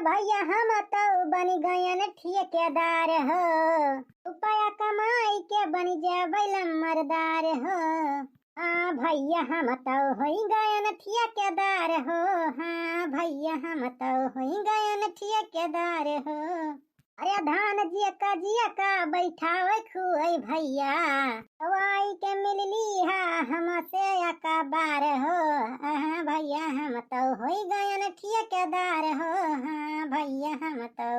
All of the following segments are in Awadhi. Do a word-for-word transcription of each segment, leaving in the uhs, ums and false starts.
भैया हम तो बन गयन ठेकेदार हो, रुपया कमाई के बन जाबै लम्बरदार हो। हाँ भैया हम तो होई गयन ठेकेदार हो, हाँ भैया हम तो होई गयन ठेकेदार हो। अरे धान जियका जियका बैठावे खुआई भैया, वाई के मिलली हा हमसे अकबार हो। हाँ भैया हम तो होई गयन ठेकेदार हो, हाँ भैया हम तो।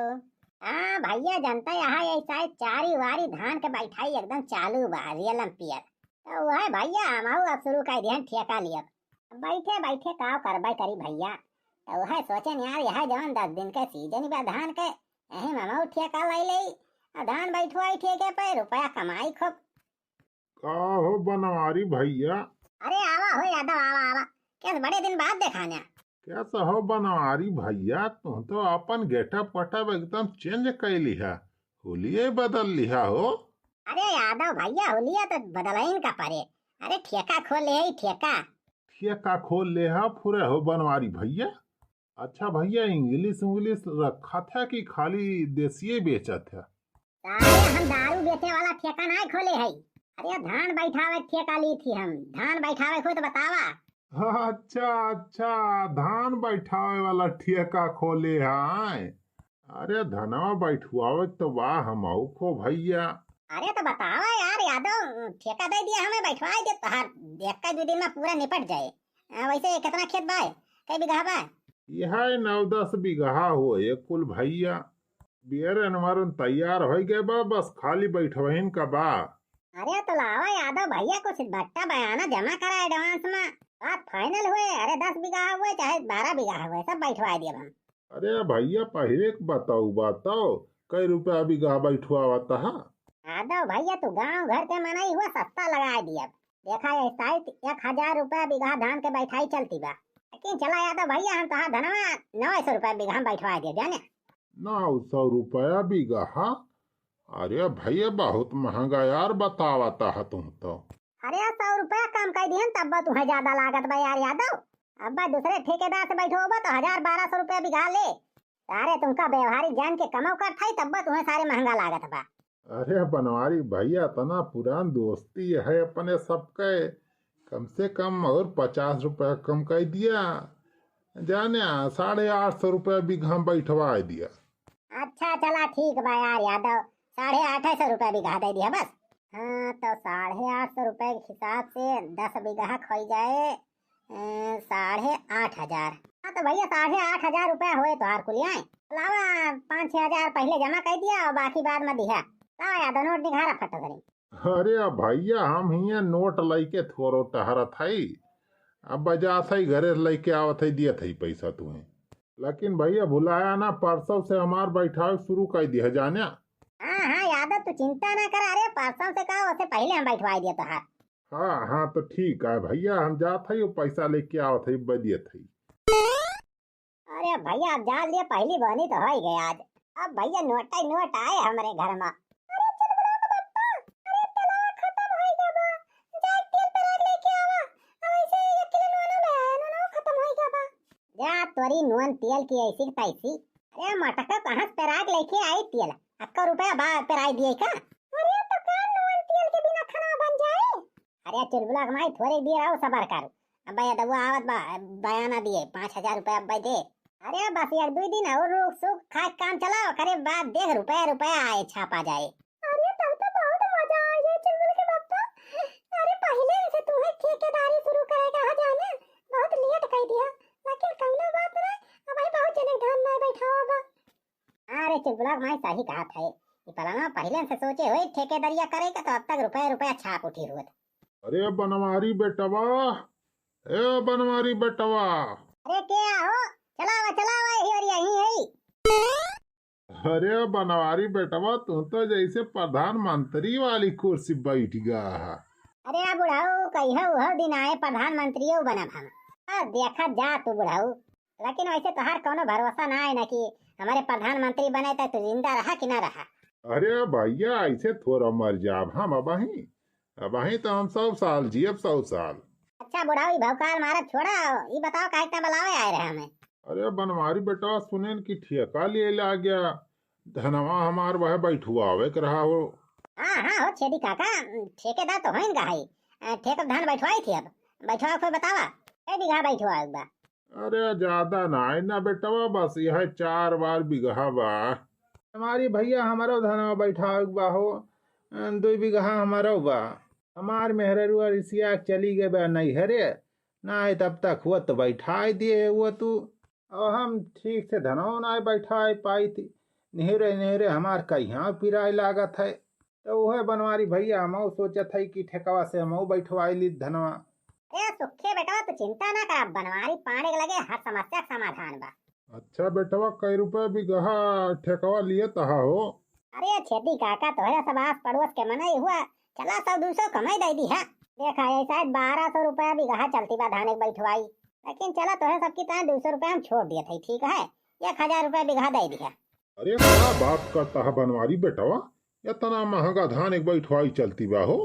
हाँ भैया जनता यहाँ यही साइड चारी वारी धान के बैठाई एकदम चालू बा रियलम पियर। तो वह भैया हमहू अब शुरू कर दिहन ठेका लियब। बैठे बैठे का करबै करी भैया। तो वह सोचन यार यह जवन दस दिन के सीजन बा धान के, यही में हमहू ठेका ले ले। आ धान बैठवाई ठेके पे रुपया कमाई खूब। का हो बनवारी भैया? अरे आवा हो यादव, आवा आवा। कैस बड़े दिन बाद देखान्या। कैस हो बनवारी भैया, तू तो अपन गेटअप वेटअप एकदम चेंज कैली है, हुलिये बदल लिहा हो। अरे यादव भैया, हुलिया तो बदलाइन का परे। अरे ठेका खोले है ठेका। ठेका खोल ले हा फुरे हो बनवारी भैया। अच्छा भैया, इंग्लिश उंग्लिश रखत है कि खाली देसिये बेचत है? सारे हम दारू बेचे वाला ठेका नाय खोले है। अरे धान बैठावे ठेका ली थी हम। धान बैठावे को तो बतावा। अच्छा अच्छा, धान बैठावे वाला ठेका खोले है। अरे धनवा बैठवावे तो वाह हम आऊ खो भैया। अरे तो बतावा यार यादव, ठेका दे दिया हमें, बैठवाई दे तोहार। एक का दो दिन में पूरा निपट जाए। आ, वैसे कितना खेत बा? कई बीघा बा? यह नौ दस बीघा हो ये कुल भैया। बियर एनवारन तैयार हो गए बा, बस खाली बैठवहिन का बा। अरे तो लावा यादव भैया, कुछ बट्टा बयाना जमा करा एडवांस में, बात फाइनल हुए। अरे दस बीघा हुए चाहे बारह बीघा हुए, सब बैठवा दिए हम। अरे भैया पहिले के बताऊ बताओ, कई रुपया बीघा बैठवावत हा? यादव भैया तू गांव घर के मनई हुआ, सस्ता लगा दिया। देखा ये साइत एक हजार रुपया बीघा धान के बैठाई चलती बा, लेकिन चला यादव भैया हम तोहार धनवा नौ सौ रुपया बीघा में बैठवा दे जाने। नौ सौ रुपया बीघा? अरे भैया बहुत महंगा यार बतावत हा तुम तो। अरे सौ रुपया कम कर दिहन तब तुम्हें ज्यादा लागत बा यार यादव। अब दूसरे ठेकेदार से बैठोबा तो हजार बारह सौ रुपया बीघा ले। सारे तुमका व्यवहारिक जान के कमाओ कर थाई तब तुम्हें सारे महंगा लागत बा। अरे बनवारी भैया इतना पुरान दोस्ती है अपने सबके, कम से कम और पचास रुपया कम कर दिया। जाने साढ़े आठ सौ रुपया बीघा में बैठवा दिया। अच्छा चला ठीक बा यार यादव, साढ़े आठ सौ रुपया बीघा दे दिया बस। हाँ तो साढ़े आठ सौ रुपया के हिसाब से दस बीघा खोई जाए, ए, साढ़े आठ हजार। हाँ तो भैया साढ़े आठ हजार रुपया होए तोहार कुल आए। लावा पाँच छह हजार पहिले जमा कर दिया और बाकी बाद में दिहा। लावा यादव नोट निघारा फट करी। अरे अब भैया हम हियाँ नोट लइके थोरो टहरत हई, अब बजात हई घरे से लइके आवत हई दियत हई पैसा तुम्हें। लेकिन भैया भुलाया ना, परसों से हमार बैठावे शुरू कर दिया जाने। हाँ हाँ यादव तू चिंता ना कर, अरे परसों से का उसे पहिले हम बैठवाई दिया तोहार। हाँ हाँ तो ठीक है भैया, हम जात हई वो पैसा लेके आवत हई बदियत हई। अरे भैया अब जा लिए पहली बहनी तो हो ही गया आज। अब भैया नोट ही नोट आए हमरे घर में। अरे चुलबुला के बप्पा, अरे तेलवा खत्म हो गया बा, जा तेल पेराक लेके आवा। अब ऐसे एक किलो नूनो ले आया, नूनो खत्म हो गया बा। जा तोरी नून तेल की ऐसी की तैसी। अरे मटका कहाँ से पेराक लेके आई तेल? अक्का रुपया बा पेराई दिए का? अरे तो का नून तेल के बिना खाना बन जाए? अरे चुलबुला के माई थोड़े देर और सबर करो। अब भैया दबुआ आवत बा, बयाना दिए पाँच हजार रुपया अब दे। अरे बस एक दो दिन और रुक सुख खा के काम चलाओ, करे बाद देख रुपया रुपया आए छापा जाए। अरे तब तो बहुत मजा आ गया चुलबुल के पापा। अरे पहले से तुम्हें ठेकेदारी शुरू करेगा है जाने, बहुत लेट कर दिया, लेकिन कौनो बात ना, अब भाई बहुत जने धान में बैठा होगा। अरे चुलबुला के माई सही कहा था, ये पलाना पहले से सोचे हुए ठेकेदारिया करेगा तो अब तक रुपया रुपया छाप उठी होत। अरे बनवारी बेटवा, ए बनवारी बेटवा। अरे के हो? चलावा चलावा, यही और यही है। अरे बनवारी बेटवा, तू तो जैसे प्रधानमंत्री वाली कुर्सी बैठ गया है। अरे बुढ़ऊ, कहियो उहो दिन आए प्रधानमंत्री बनब हम। अब देखा जा तू बुढ़ऊ, लेकिन वैसे तोहार कोनो भरोसा ना है ना कि हमारे प्रधानमंत्री बने तो तू जिंदा रहा कि ना रहा। अरे भैया, ऐसे थोड़ा मर जाब हम अबही। अबही तो हम सौ साल जियब, सौ साल। अच्छा बुढ़ऊ, ई भौकाल मारब छोड़ा, ई बताओ काहे इतना बुलावे आए रहे हमें? अरे बनवारी बेटवा, सुनेन कि ठेका लिए लाग गया, धनवा हमार वह बैठवावे के रहा हो। हाँ, हाँ हो छेदी काका, ठेकेदार तो होइन गहाई, अ, ठेका धान बैठवाई थी। अब बैठवा कोई बतावा, कै बीघा बैठवा बा? अरे ज्यादा ना है ना बेटवा, बस यह चार बार बीघा बा। हमारी भैया हमारो धनवा बैठावे के बा हो, अ, दुई बीघा हमारो बा। हमार मेहररुआ रिसिया के चली गए बा नैहरे, ना है तब तक हुआ तो बैठाए दिए हुआ तू। और हम ठीक से धनवा ना बैठाए पाई थी, निहरे निहरे हमार कहिया पिराए लागत है। तो वह बनवारी भैया हमहू सोचत है कि ठेकवा से हमहू बैठवाई ली धनवा। अरे सुखे बेटवा, तू चिंता ना कर, बनवारी पांडे के लगे हर समस्या का समाधान बा। अच्छा बेटवा, कै रुपया बीघा ठेकवा लिए तहा हो? अरे छेदी काका, तोहरे सब आस पड़ोस के मनई हुआ, चला सौ दू सौ कमाई दे दी है। देखा, ये शायद बारह सौ रुपया बीघा चलती बा धान के बैठवाई, लेकिन चला तोहरे सबकी ताए दू सौ रुपया हम छोड़ दिए थे, ठीक है, एक हजार रुपया बीघा दे दी है। अरे का बात करता है बनवारी बेटवा, इतना महंगा धान एक बैठवाई चलती बा हो?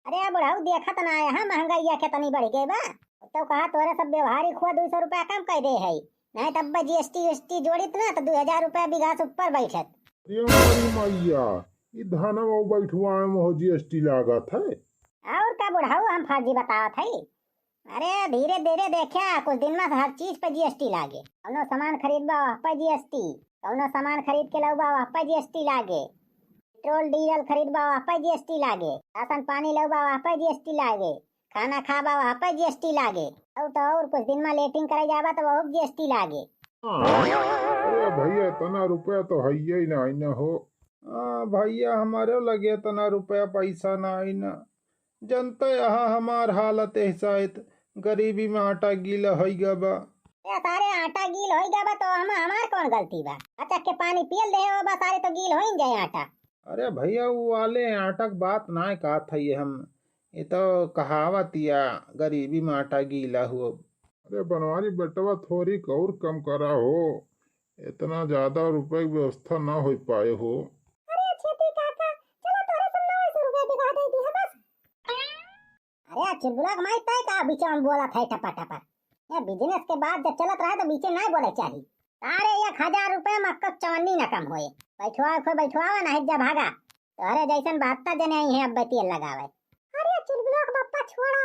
अरे बुढ़ऊ, देखत ना आया है महंगाइया कितनी बढ़ गई बा। तो कहा तोरे सब व्यवहारिक हुआ दू सौ रुपया कम कर दे है, नहीं तब जीएसटी वीएसटी जोड़ित ना तो दो हजार रुपया बीघा से ऊपर बैठत। अरे हमारी मैया, ई धानवा बैठवाए में हो जीएसटी लागत है? और का बुढ़ऊ, हम फर्जी बतावत है? अरे धीरे धीरे देखा, कुछ दिन में हर चीज पे जीएसटी लागे। कौनो सामान खरीदबा वह पे जीएसटी, कौनो सामान खरीद के लउबा वह पे जीएसटी लागे, पेट्रोल डीजल खरीदबा वह पे जीएसटी लागे, राशन पानी लउबा वह पे जीएसटी लागे, खाना खाबा वह पे जीएसटी लागे, और तो और कुछ दिन में लेटरिन करे जाबा तो वह जीएसटी लागे। हाँ, अरे भैया इतना रुपया तो है ही ना, ना हो। हाँ भैया, हमारे लगे इतना रुपया पैसा ना आई ना। जनते अहा हमार हालत एह साइत, गरीबी में आटा गीला होई गा बा। ए सारे, आटा गील होई गा बा तो हम, हमार कौन गलती बा? अचक के पानी पियल दे हो बा सारे, तो गील होई न जाए आटा। अरे भैया, वो वाले आटा के बात ना कहत है ये हम, ये तो कहावत या, गरीबी में आटा गीला हो। अरे बनवारी बेटवा, थोड़ी और कम करा हो, इतना ज्यादा रुपए की व्यवस्था ना हो पाए हो। अरे छेदी काका, चला तोहरे सब नौ सौ रुपया बीघा दे दी है बस। अरे चुलबुला के माई, तय का बीच में बोलत है टपा टपा? ये बिजनेस के बात जब चलत रहे तो बीचे ना बोले चाही। अरे एक हजार रुपया में अक्का चवन्नी ना कम होए। बैठवा को बैठवावा ना है जा भागा। तोहरे जैसन बात ता जने आई है अब तेल लगावे। अरे चुलबुला के बप्पा छोड़ा,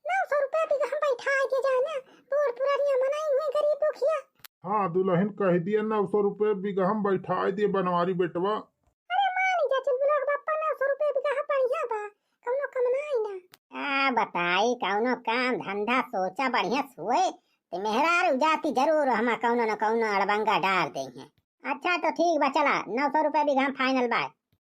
नौ सौ रुपया बीघा हम बैठा के जाना, बूढ़ पुरानिया मनाई हुए गरीब दुखिया। हाँ दुल्हन कह दिया, नौ सौ रुपया बीघा हम बैठा दिए बनवारी बेटवा। अरे मान जा चुलबुला के बप्पा, नौ सौ रुपया बीघा बढ़िया बा, कौनो कम ना आई ना। आ बताई कौनो काम धंधा सोचा बढ़िया से होए, ते मेहरारू जाति जरूर हम कौनो न कौनो अड़बंगा डाल देइहैं। अच्छा तो ठीक बा, चला नौ सौ रुपया बीघा हम फाइनल बा।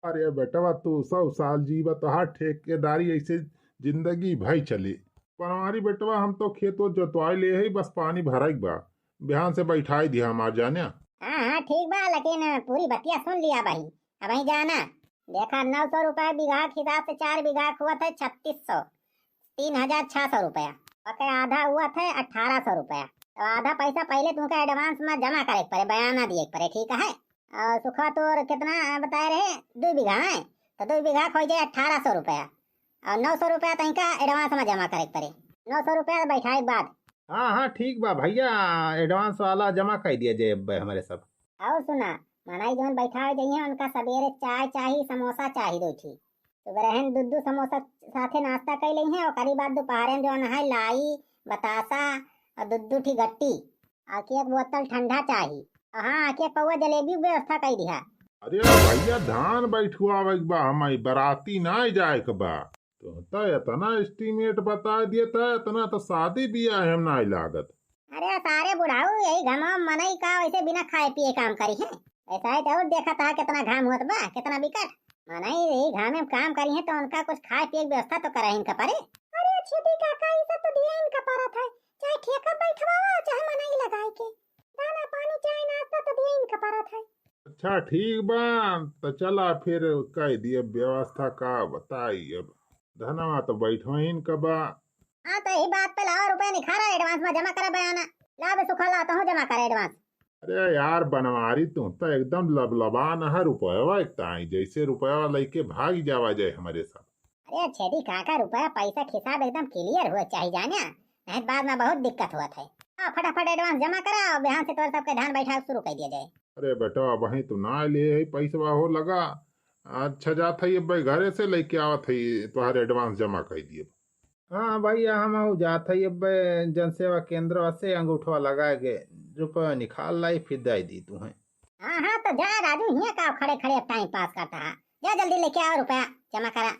अरे बेटवा, तू सौ साल जीवा, तोहार ठेकेदारी ऐसे जिंदगी भई चली। बनवारी बेटवा, हम तो खेत ओत जोतवाई ले है, बस पानी भराई बा, बिहान से बैठाई दिया हमार जाने। हाँ हाँ ठीक बा, लेकिन पूरी बतिया सुन लिया भाई। अब वहीं जाना, देखा नौ सौ रुपया बीघा के हिसाब से चार बीघा के हुआ था छत्तीस सौ, तीन हजार छह सौ रुपया, ओके आधा हुआ था अठारह सौ रुपया। तो आधा पैसा पहले तुमका एडवांस में जमा करे के पड़े, बयाना दिए के पड़े, ठीक है? और सुखवा तोर कितना बताए रहे? दो बीघा है, तो दो बीघा के हो जाए अठारह सौ रुपया, और नौ सौ रुपया तनिका एडवांस में जमा करे के पड़े, नौ सौ रुपया बैठाए के बाद। हाँ हाँ ठीक बा भैया, एडवांस वाला जमा कर दिया जाए अब हमारे सब। और सुना, मनई जौन बैठावे जइहैं उनका सबेरे चाय चाही, समोसा चाही दो ठी। सुबह रहन दू दू समोसा साथे नाश्ता कर लेइहैं, ओकरी बाद दोपहरे में जौन है लाई, बतासा और दू दू ठी गट्टी और एक बोतल ठंडा चाही। और हाँ, एक पौवा जलेबी के व्यवस्था कर दिहा। अरे भैया, धान बैठवावे के बा, हमारी बराती ना जाए के बा। तो, तो इतना एस्टिमेट बता दिए, तो इतना तो शादी बियाह में ना लागत। अरे सारे बुढ़ाऊ, यही घाम में मनई का वैसे बिना खाए पिए काम करी है? ऐसा है तो और देखा था कितना घाम होत बा, कितना बिकट। मनई यही घाम में काम करी है तो उनका कुछ खाए पिए की व्यवस्था तो करहिन का पड़े। अरे छेदी काका, ये सब तो दिए इनका परत है, चाहे ठेका बैठवावा चाहे मनई लगाए के, दाना पानी चाय नाश्ता तो दिए इनका परत है। अच्छा ठीक बा, तो चला फिर कह दिए व्यवस्था का बताई अब। धनवा तो बैठवाइन का बा। हाँ तो यही बात पे लावा रुपया निखारा, एडवांस में जमा करा बयाना। ला बे सुखा ला, तहूँ जमा करा एडवांस। अरे यार बनवारी, तू तो एकदम लबलबान है रुपया एक ताई, जैसे रुपया लेके भाग जावा जाए हमारे सब। अरे छेदी काका, रुपया पैसा के हिसाब एकदम क्लियर हुआ चाहिए जाने, नहीं तो बाद में बहुत दिक्कत हुआ था। हाँ, फटाफट advance जमा करा और बिहान से तोर सबके धान बैठाव शुरू कर दिया जाए। अरे बेटा, अबहीं तो ना लिए है पैसवा हो लगा। अच्छा, जात है अब्बे, घरे से लेके आवत है तोहरे advance जमा कर दिए। हाँ भैया, हम जात है अब्बे जनसेवा केंद्र से अंगूठवा लगा के रुपया निकाल लाई, फिर दे दी तू है। हाँ हाँ, तो जा राजू, हियाँ का खड़े खड़े अब time pass करता है, जा जल्दी लेके आओ रुपया जमा करा।